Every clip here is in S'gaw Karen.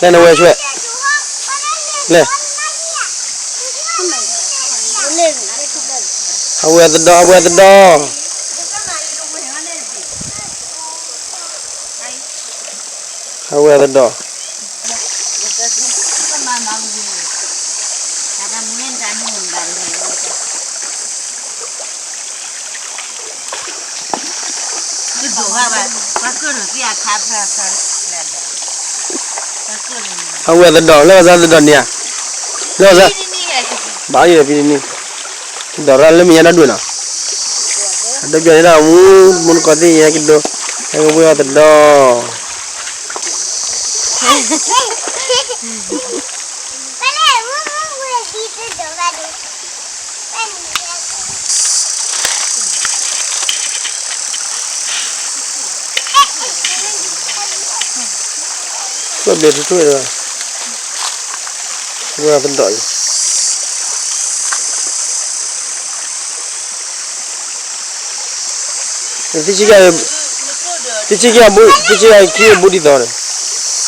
လဲၣ်နဝဲဆွဲၣ်, လဲၣ်, ဟးဝဲသဒီး ဟးဝဲသဒီး, ဟးဝဲသဒီး. အဝဲသဒီး လၢအသဒီးန့ၣ်ဧါ, လၢအသ, ဘၣ်ယဲၢ်ဖံတနံၤ, သဒီးရၣ်လၢမဲာ်ညါတၢ်ဒွဲၣ်နီၤ, အဒိပျီန့ၣ်ဒၣ်မူ, မူနကီၢ်သ့ၣ်ညါကဒိ, ဟဲကဝဲအီၤသဒီး. ဘျဲၣ်ထူထူဝဲ, ဝဲသဒီးအံၤ, တဆံက, တဆံက, တဆံကခံအဘူးဒ်သိးန့ၣ်. လ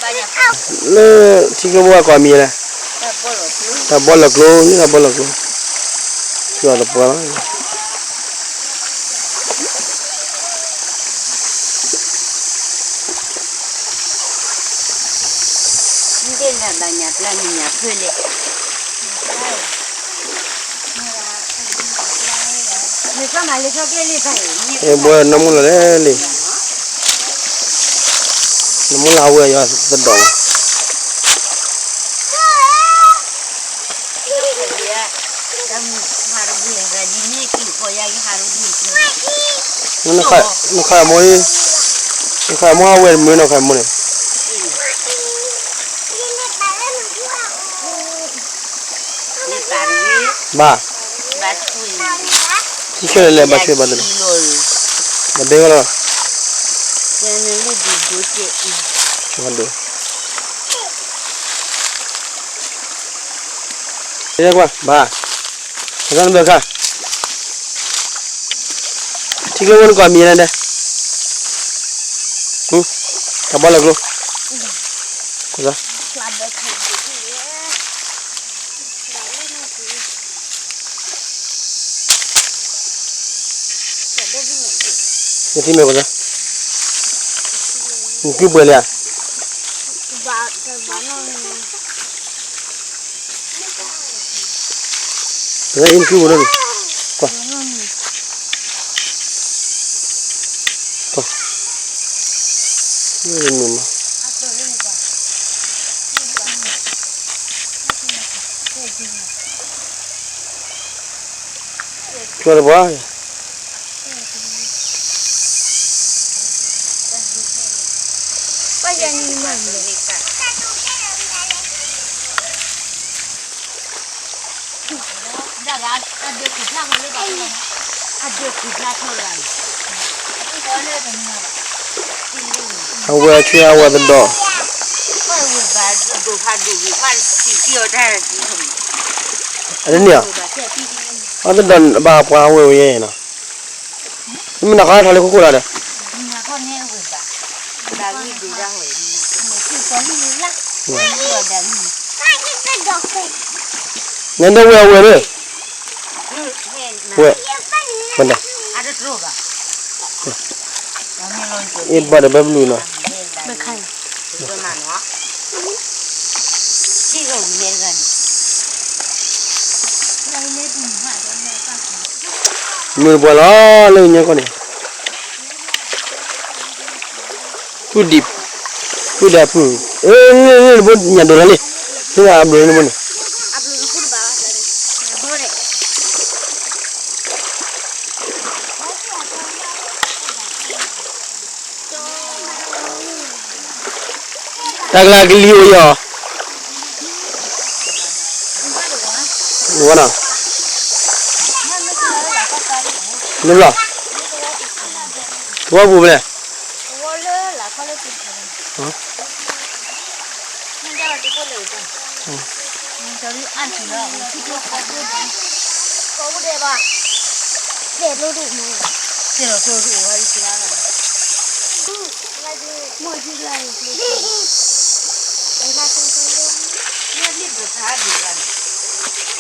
ၢထံကျိဖိအကွၢ်မံၤလဲၣ်, တၢ်ဘီလီၤကျိ, တၢ်ဘီလီၤကျိ, ယွၤသပှၢ်လီၤ. ဘၣ်ညါပျၢ်နံၤညါဖၢၣ်လဲၣ်, ဘၣ်နမူလီၤလဲၣ်လံ, နမူလၢဟးဝဲယွၤသဒီး. နခးမိၢ်, နခးမိၢ်ဟးဝဲတမုာ်နီၢ်ခးမိၢ်န့ၣ်. ဘၣ်, ထံဆၢလဲၣ် ဘၣ်ဆၢဘၣ်တလီၤ, ဘၣ်ဒဲဝဲလီၤ. ဘၣ်, ကဲကွၢ်, ဘၣ်, ကနဘၢခါ, ထံကျိဖိနကွၢ်မံၤလဲၣ်ဒဲး, တၢ်ဘီလီၤကျိ, က, နထံၣ်မဲာ်ကစၢ်, နကုပှဲၤလံဧါ. ကစၢ်အံၤနကုပှဲၤလံ, ကွၢ်, ကွၢ်, မ့ၢ်မး ကၠီတပှၢ်, အဝဲဆူအဝဲသဒီး, အန့ၣ်, အသဒီးဘၣ်ပှၤဝဲဝဲယဲနီၤ, မ့ၢ်နီၢ်ခါထီၣ်လၢခိခိၣ်လီၤဒီး, နဒိးဝဲအဝဲၢ်, ဝဲ, ဝဲဒၣ်, အ့ၣ်ဘၣ်ဒီးဘၣ်ဘျုးနီၤ, မုၢ်တပှၢ်လီၤလၢညါကီၢ်န့ၣ်, ပုၢ်ဒံး, ပုၢ်ဒံးပုၢ်, နဘိညၣ်ဒိးလီၤလံ, နဘိန့ၣ် တၢ်ကလၤကလံၤအိၣ်ယီၤ, ဝဲနီၤ, နဘျီ, ကဝီၤပူၤဖဲလဲၣ်,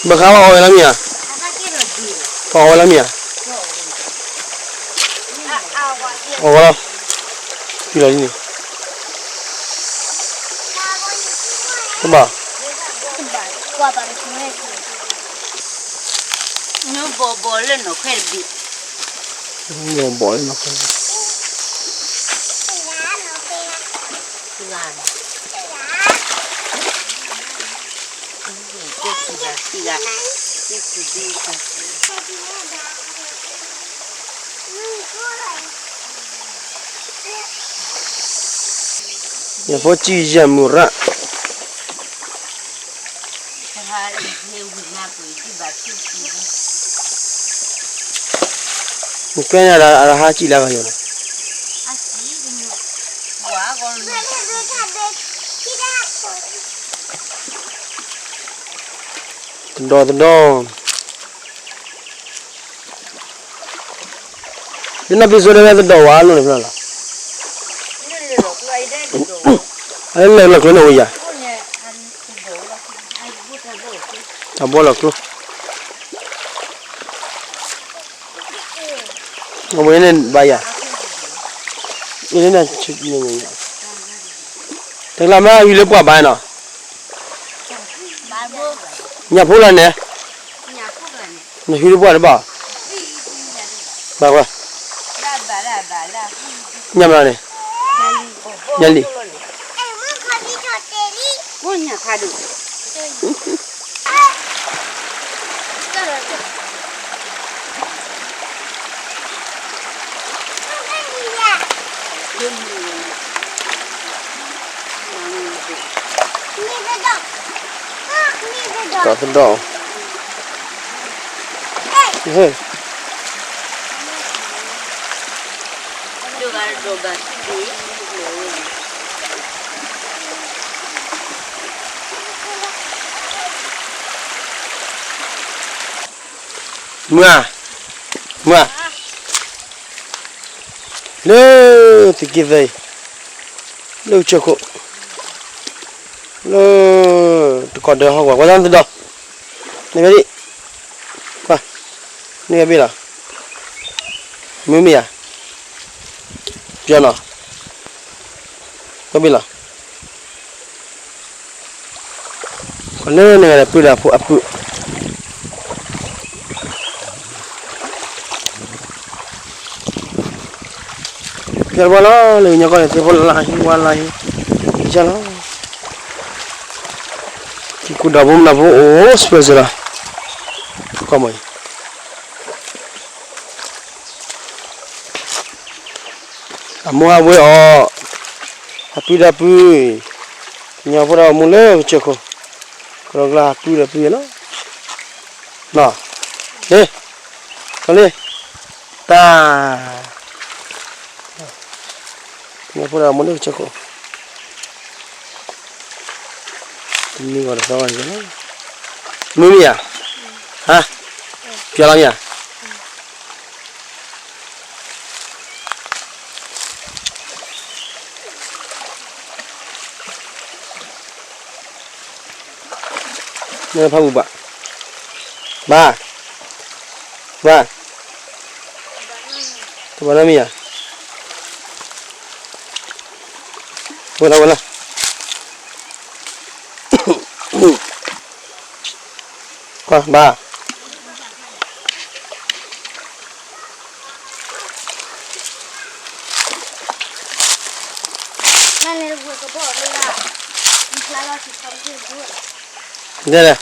ဘၣ်ဃးဝဲအီၣ်ဝဲလၢမ့ၢ်ဧါ, ပှၤအီၣ်ဝဲလၢမ့ၢ်ဧါ, အီၣ်ဝဲလီၤ, ဖံလီၤဒ်န့ၣ်, တဘၣ်, ဘီဘီလၢနီၢ်ခွဲတဘ့ၣ်, ဘီဘီလၢနီၢ်ခွဲတဘ့ၣ်. ယဖိစံယဲၢ်မုၢ်ရၣ်, နကဲညါဒီးအရဟါစံးလၢအဂီၢ်ယိာ်လီၤ. တဒီးတဒီး, ယနီၢ်ဖံစိဒၣ်ဝဲတဒီးဝဲနီၢ်န့ၣ်ဖျၢၣ်လီၤ, အလၢလီၤကျိန့ၣ်ဝဲယၤ, တၢ်ဘီလီၤကျိ အဝဲန့ၣ်ဘၣ်ယၤ, အံၤန့ၣ်, တကလးမ့ၢ်ဟံးလၢပှၢ်ဘၣ်နီၤ, ညၣ်ဖိလီၤန့ၣ်, နဟံးလၢပှၢ်တဘၣ်, ဘၣ်ဝဲ, ညၣ်မလီၤန့ၣ်, ညၣ်လံ, တဒီး, မုၢ်ဧါ, မုၢ်ဧါ, လၢသုးက့သၢအံၤ, လၢကစၢၢ်ခိၣ်, လၢတကီၢ်ဒၢဟီၣ်ကဝီၤ ပှၤသီတဒီး, နဂဲၤဒံး, ပှၤ, နဂဲၤဘ့ၣ်လီၤ, မုၢ်မ့ၢ်ဧါ, ပျီနီၤ, ကဘ့ၣ်လီၤ. ကလၢနဂၤဒီးပုၢ်ဒီးအပုၢ်, ကဲတဘၣ်လီၤ လၢကညီကီၢ်န့ၣ် သ့ၣ်ဖိလၢ်လၢ်ဟံးဝါလၢ်ဟံး, ကလီၤ, ထံကူဒီးဖိမနၤဖိအိၣ်စှဲစှဲလီၤ, ကီၢ်မ့ၢ်အံၤ အမိၢ်အဝဲအီၤ, အပုၢ်ဒီးပုၢ်, ကညီဖိဒီးအမိၢ်လၢကစၢၢ်ခိၣ်, ကရၢကလါအပုၢ်ဒီးပုၢ်လီၤ, လၢ, ကလၢ, တၢ်, ကညီဖိဒီးအမိၢ်လၢကစၢၢ်ခိၣ်, မ့ၢ်ဂီၤတသီဂီၤန့ၣ်, မုၢ်မ့ၢ်ဧါ, ဟါ, ပျီလီၤမ့ၢ်ဧါ. နဖးပူၤဘၣ်, ဘၣ်, ဘၣ်, တဘၣ်နီတမံၤဧါ, ဝဲလီၤဝဲလီၤ. ကွၢ်ဘၣ်, ဒဲဒဲ,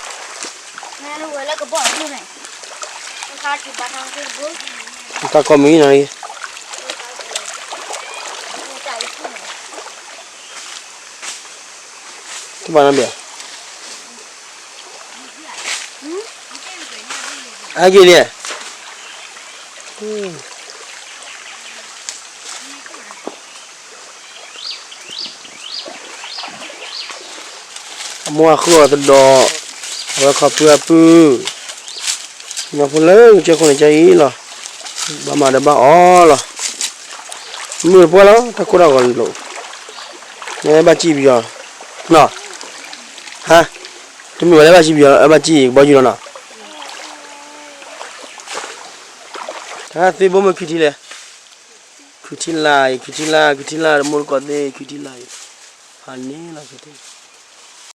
တၢ်ကိးမံၤနီၤ, တဘၣ်နီတဘ့ၣ်. အါက့ၤန့ၣ်, အမိၢ်အဃုအီၤသဒီး, အဝဲခီဖုအပုၢ်, ကညီဖိလၢကစၢၢ်ခိၣ်န့ၣ်ကအံၤလီၤ, ဘၣ်မၤဒီးဘၣ်အီလီၤ, မုၢ်တပှၢ်လီၤ တၢ်ကိၢ်တၢ်ဂီၤလိာ်, နဘၣ်စံၣ်ပယီၤ, နီၤ, ဟါ, တမ့ၢ်ဝဲလၢဘၣ်စံၣ်ပယီၤ ဘၣ်စံၣ်ကဘီယူၤလီၤနီၤ, တၢ်သ့ဘိမ့ၢ်ခုထံလဲၣ်, ခုထံလာ်အံၤ ခုထံလာ် ခုထံလာ်တမိၢ်တကိးသ့ၣ် ခုထံလာ်အံၤ, ဖးန့ၣ်လီၤ